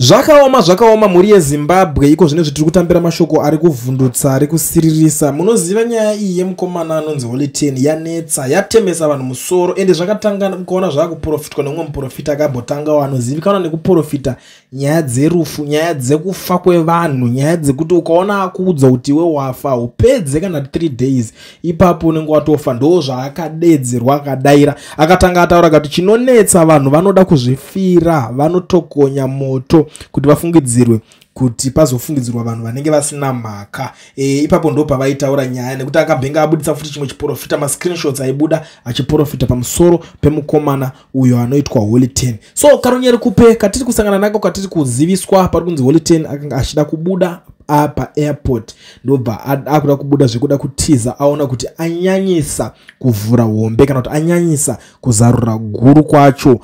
Zvakaoma, zvakaoma, mhuri yeZimbabwe. Iko zvino zvitiri kutambira mashoko ari kuvhundutsa, ari kusiririsa. Munoziva nyaya iyi yemukomana anonzi Holy Ten yanetsa, yatemesa vanhu musoro. Ende zvakatanga mukaona zvaakuprofitwa nemumwe muprofita akambotangawo anozivikanwa nekuprofita nyaya dzerufu, nyaya dzekufa kwevanhu, nyaya dzekuti ukaona akuudza kuti iwe wafa, upedze kana 3 days ipapo unenge watofa. Ndo zvaakadedzerwa, akadaira, akatanga ataura kati chinonetsa vanhu vanoda kuzvifira, vanotokonya moto kuti vafungidzirwe, kuti pazofungidzirwa vanhu vanenge vasina mhaka. Ipapo ndo pavaitaura nyaya, nekuti akabhenga abudisa futi chimwe chiprofita, mascreenshots aibuda achiprofita pamusoro pemukomana uyo anoitwa Holy Ten. So karunyeri kupe katiri kusangana nako, katiri kuziviswa, pari kunzi Holy Ten akanga achida kubuda paairport, ndobva akuda kubuda zvekuda kutiza, aona kuti anyanyisa kuvhura hombe kana kuti anyanyisa kuzarura guru kwacho.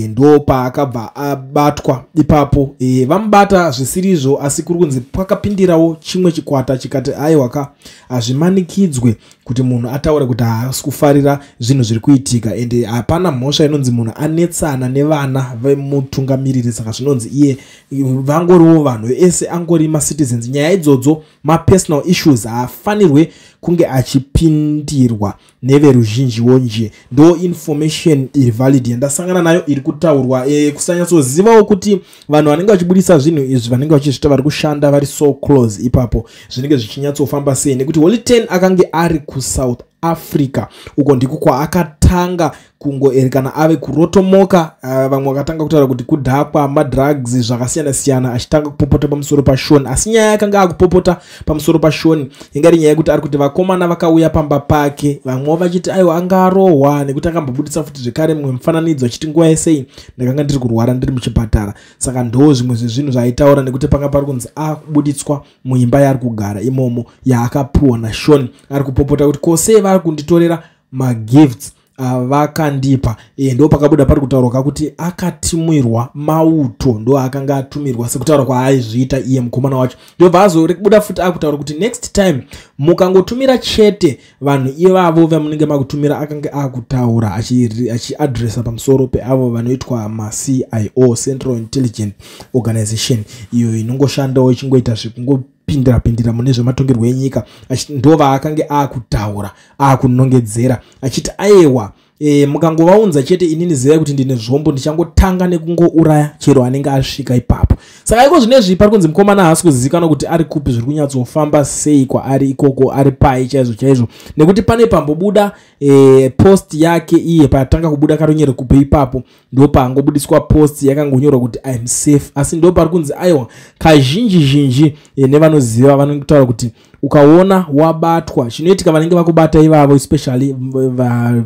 Ndo paakabva abatwa ipapo. Vamubata zvisirizvo, asi kuri kunzi pakapindirawo chimwe chikwata chikati aiwa ka, hazvimanikidzwe kuti munhu ataure kuti haasi kufarira zvinhu zviri kuitika, ende hapana mhosva inonzi munhu anetsana nevana vemutungamiriri. Saka zvinonzi iye vangoriwo vanhu ese, angori macitizens. Nyaya idzodzo, mapersonal issues, haafanirwe kunge achipindirwa neveruzhinjiwo nje. Ndo information iri valid yandasangana nayo iri kutaurwa. Kusanyatsozivawo kuti vanhu vanenge vachibudisa zvinhu izvi, vanenge vachizvita, vari kushanda vari so close ipapo, zvinenge zvichinyatsofamba sei, nekuti Holy Ten akange ari kuSouth Africa uko, ndiko kwaakatanga kungoerekana ave kurotomoka. Vamwe vakatanga kutaura kuti kudhakwa, madrugs, zvakasiyana siyana, achitanga kupopota pamusoro paShon. Asi nyaya yakanga akupopota pamusoro paShon ingari nyaya yekuti ari kuti vakomana vakauya pamba pake, vamwewo vachiti aiwa, anga arohwa, nekuti akambobudisa futi zvekare mumwe mufananidzo achiti nguva yesei ndakanga ndiri kurwara, ndiri muchipatara. Saka ndo zvimwe zvezvinhu zvaaitaura, nekuti panga pari kunzi akubuditswa muimba yaari kugara imomo yaakapiwa naShon. Ari kupopota kuti kosei vari kunditorera magifts avakandipa. Ndo pakabuda pari kutaurwa kuti akatumirwa mauto, ndo akanga atumirwa sekutaura kwaaizviita iye mukomana wacho. Ndobva azobuda futi akutaura kuti next time mukangotumira chete vanhu ivavo vamunenge makutumira, akanga akutaura achiadresa pamusoro peavo vanoitwa maCIO, Central Intelligent Organization, iyo inongoshandawo ichingoita zvekungo pindira pindira mune zvematongerwo enyika. Ndo vaakange akutaura, akunongedzera achiti aiwa, mukangovaunza chete, inini zivai kuti ndine zvombo, ndichangotanga nekungouraya chero anenge asvika ipapo. Saka iko zvinezvi pari kunzi mukomana haasi kuzivikanwa kuti ari kupi, zviri kunyatsofamba sei kwaari ikoko, ari pai chaizvo chaizvo, nekuti pane pambobuda post yake iye patanga kubuda karunyero kupe ipapo, ndo paangobudiswa post yakangonyorwa kuti "I am safe". Asi ndo pari kunzi aiwa, kazhinji zhinji, nevanoziva vanotaura kuti ukaona wabatwa, chinoitika vanenge vakubata ivavo, especially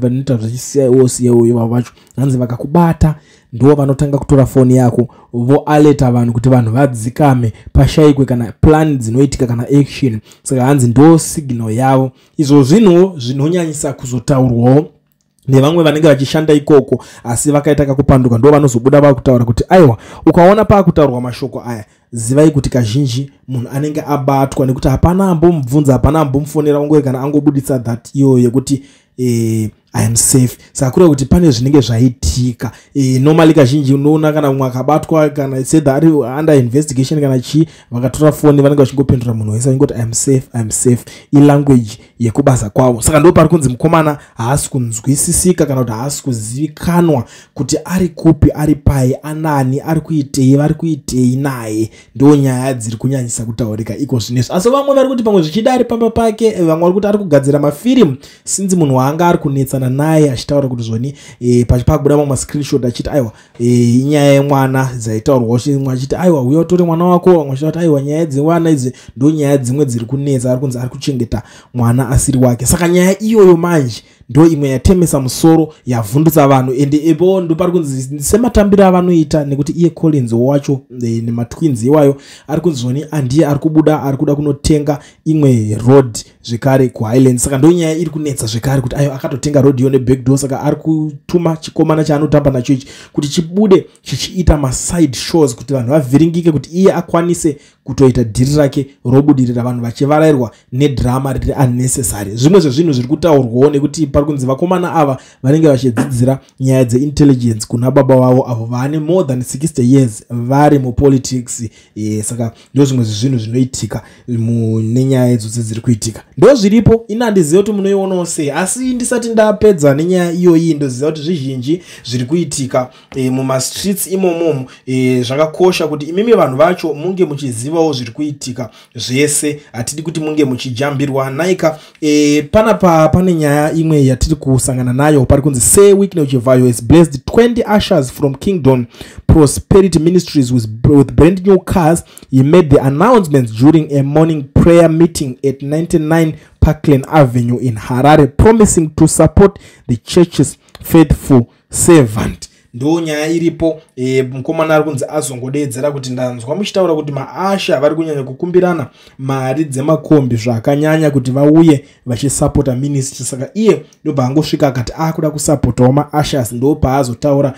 vanoita zvechiCIO CIO ivavo vacho, hanzi vakakubata ndo vanotanga kutora foni yako, voaleta vanhu kuti vanhu vadzikame, pashayikwe kana plan dzinoitika kana action. Saka hanzi ndo signal yavo. Izvo zvinhuwo zvinonyanyisa kuzotaurwawo nevamwe vanenge vachishanda ikoko, asi vakaita kakupanduka, ndo vanozobuda vakutaura kuti aiwa, ukaona paakutaurwa mashoko aya, zivai kuti kazhinji munhu anenge abatwa, nekuti hapana ambomubvunza, hapana ambomufonera, ungori kana angobuditsa that iyoyo yekuti "I am safe". Saka kureva kuti pane zvinenge zvaitika. Normally kazhinji unoona kana mumwe akabatwa, kana sedha ari under investigation kana chii, vakatora foni vanenge vachingopindura munhu wese vachingoti "I am safe, I am safe". Ilanguage yekubasa kwavo. Saka ndo pari kunzi mukomana haasi kunzwisisika kana kuti haasi kuzivikanwa kuti ari kupi, ari pai, anani, ari kuitei, vari kuitei naye. Ndo nyaya dziri kunyanyisa kutaurika iko zvinezvi. Asi vamwe vari kuti pamwe zvichida ari pamba pake, vamwe vari kuti ari kugadzira mafirimu, sinzi munhu waanga ari kunetsana naye achitaura kuti zvoni, pakubuda mamwe mascreenshot achiti aiwa, inyaya yemwana dzaitaurwawo, mwe achiti aiwa, uya utore mwana wako, vamwe vachita kuti aiwa, nyaya dzevana idzi ndo nyaya dzimwe dziri kunetsa, ari kunzi ari kuchengeta mwana asiri wake. Saka nyaya iyoyo manje ndo imwe yatemesa musoro, yavhundutsa vanhu. Ende epo ndo pari kunzi sematambiro avanoita, nekuti iye Collins wacho, nematwins iwayo, ari kunzi zvoni andiye ari kubuda ari kuda kunotenga imwe road zvekare kuHighland. Saka ndo nyaya iri kunetsa zvekare kuti ayo akatotenga road iyo nebackdoor. Saka ari kutuma chikomana chaanotamba nacho ichi kuti chibude chichiita maside shows kuti vanhu vavhiringike, kuti iye akwanise kutoita dhiri rake robudirira, vanhu vachivarayirwa nedrama riri unnecessary. Zvimwe zvezvinhu zviri kutaurwawo nekuti Pari kunzi vakomana ava vanenge vachidzidzira nyaya dzeintelligence kuna baba vavo avo vane more than 60 years vari mupolitics. Saka ndo zvimwe zvezvinhu zvinoitika nenyaya idzodzi dziri kuitika, ndo zviripo. Ini handiziva kuti munoionawo sei, asi ndisati ndapedza nenyaya iyoyi, ndoziva kuti zvizhinji zviri kuitika mumastreets imomomo. Zvakakosha kuti imimi vanhu vacho munge muchizivawo zviri kuitika zvese. Hatidi kuti munge muchijambirwa naika. Panapa pane nyaya imwe yatiri kusangana nayo. Pari kunzi Sir Wicknell Chivayo has blessed 20 ushers from Kingdom Prosperity Ministries with brand new cars. He made the announcements during a morning prayer meeting at 99 Parkland Avenue in Harare, promising to support the church's faithful servant. Ndo nyaya iripo. Mukomana ari kunzi azongodeedzera kuti ndanzwa muchitaura kuti mausher vari kunyanya kukumbirana mari dzemakombi zvakanyanya kuti vauye vachisapota ministry. Saka iye ndobva angosvika akati akuda kusapotawo maushers. Ndo paazotaura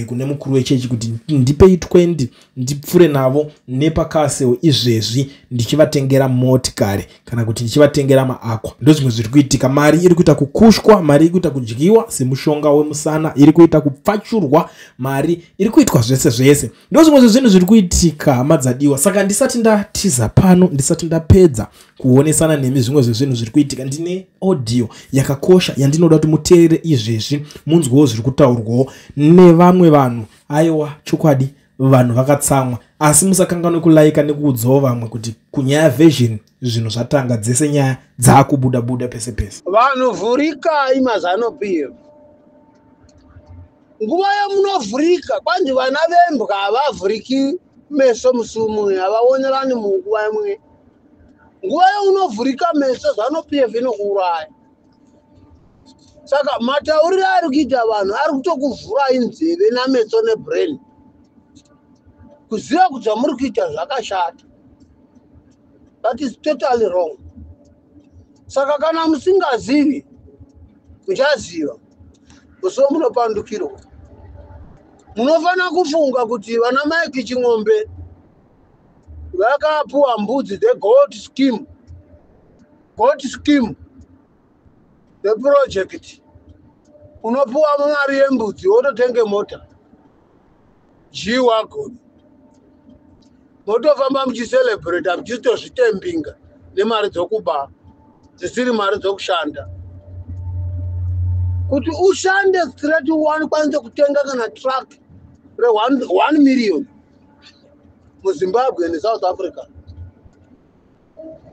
kune mukuru wechechi kuti ndipei 20 ndipfure navo nepakaseo izvezvi ndichivatengera motikari kana kuti ndichivatengera maAqua. Ndo zvimwe zviri kuitika. Mari iri kuita kukushwa, mari iri kuita kudyiwa semushonga wemusana, iri kuita kupfachurwa, mari iri kuitwa zvese zvese. Ndo zvimwe zvezvinhu zviri kuitika, hama dzadiwa. Saka ndisati ndatiza pano, ndisati ndapedza kuonesana nemi zvimwe zvezvinhu zviri kuitika, ndine audio yakakosha yandinoda kuti muteerere izvezvi, munzwewo zviri kutaurwawo nevamwe vanhu. Aiwa, chokwadi vanhu vakatsamwa, asi musakanganwe kulaika nekuudzawo vamwe kuti kunyaya version zvinhu zvatanga, dzese nyaya dzaakubuda buda pese pese. Vanhu vhurikai maZANU PF. Nguva yamunovhurika, kwanzi vana vembwa havavhuriki meso musi umwe, havaonerani munguva imwe. Nguva yaunovhurika meso, ZANU PF inokuuraya. Saka matauriro ari kuita vanhu ari kutokuvhurai nzeve nameso nebrain kuziva kuti zvamuri kuita zvakashata. That is totally wrong. Saka kana musingazivi, muchaziva musi wemunopandukirwa. Munofanira kufunga kuti vana Mike Ching'ombe vakapuwa mbudzi dzegoat scheme, goat scheme, the project. Unopuwa mari yembudzi wototenge mota G wagon, motofamba muchicelebrata, muchitozvitembinga nemari dzokuba dzisiri mari dzokushanda. Kuti ushande straight one kwanise kutenga kana truck re1 million muZimbabwe neSouth Africa,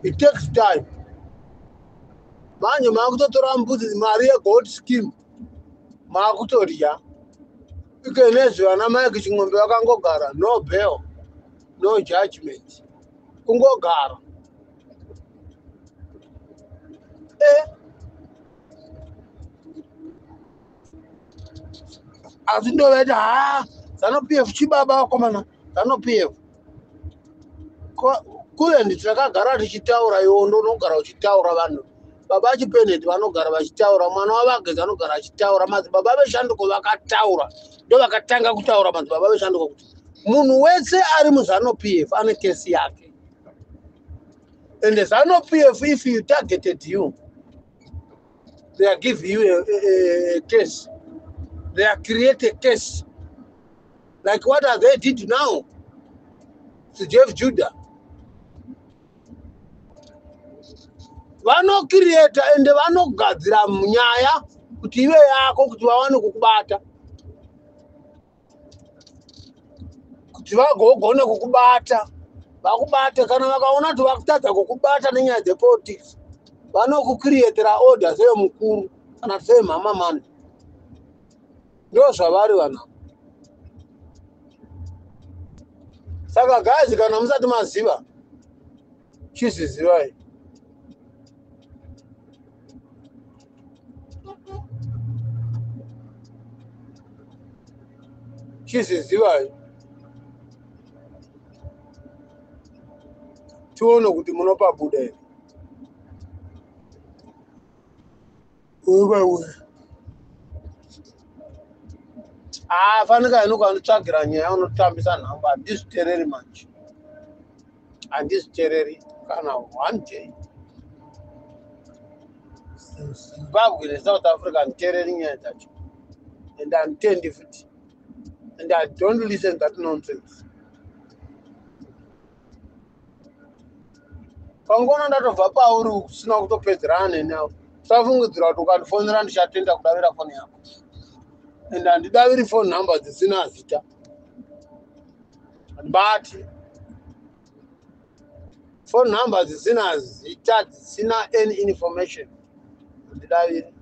it takes time. Manje maakutotora mbudzi, mari yegoat scheme, maakutodya ikenezvi. Vana Mike Ching'ombe vakangogara, no bail, no judgment, kungogara. Asi ndovaita ha ZANU PF chibaba vakomana. ZANU PF kulendi takagara tichitaura, iwo ndonogara uchitaura. Vanhu baba Chipeneti vanogara vachitaura, mwana wavagezi anogara achitaura. Madzibaba veshanduko vakataura, ndo vakatanga kutaura madzibaba veshanduko kuti munhu wese ari muZANU PF ane kesi yake. And ZANU PF, if you targeted you, they are give you a case, they are create a case like what are they did now to Jeff Judah. Vanocreata ende vanogadzira nyaya kuti ive yako kuti vawane kukubata, kuti vagogone kukubata, vakubate. Kana vakaona kuti vakutadza kukubata nenyaya dzepolitics, vanokucreatera order seyemukuru kana seyemhamamani. Ndo zvavari vanhu. Saka guys, kana musati maziva, chizvizivai. Chizvizivai tione kuti munopabuda here. Unopabuda. Ah, fanika ino kanditsvagira nyaya, unotambisa nhamba. Handizvitereri manje, handizvitereri kana one day. Zimbabwe neSouth Africa handiteereri nyaya dzacho and handitendi futi and I don't listen that nonsense. Pangona ndatobva pauri usina kutopedzerana neni avo, usafungidzira kuti ukandifonera ndichatenda kudavira foni yako, and handidaviri phone number dzisina zita, handibati phone number dzisina zita, dzisina any information, handidaviri.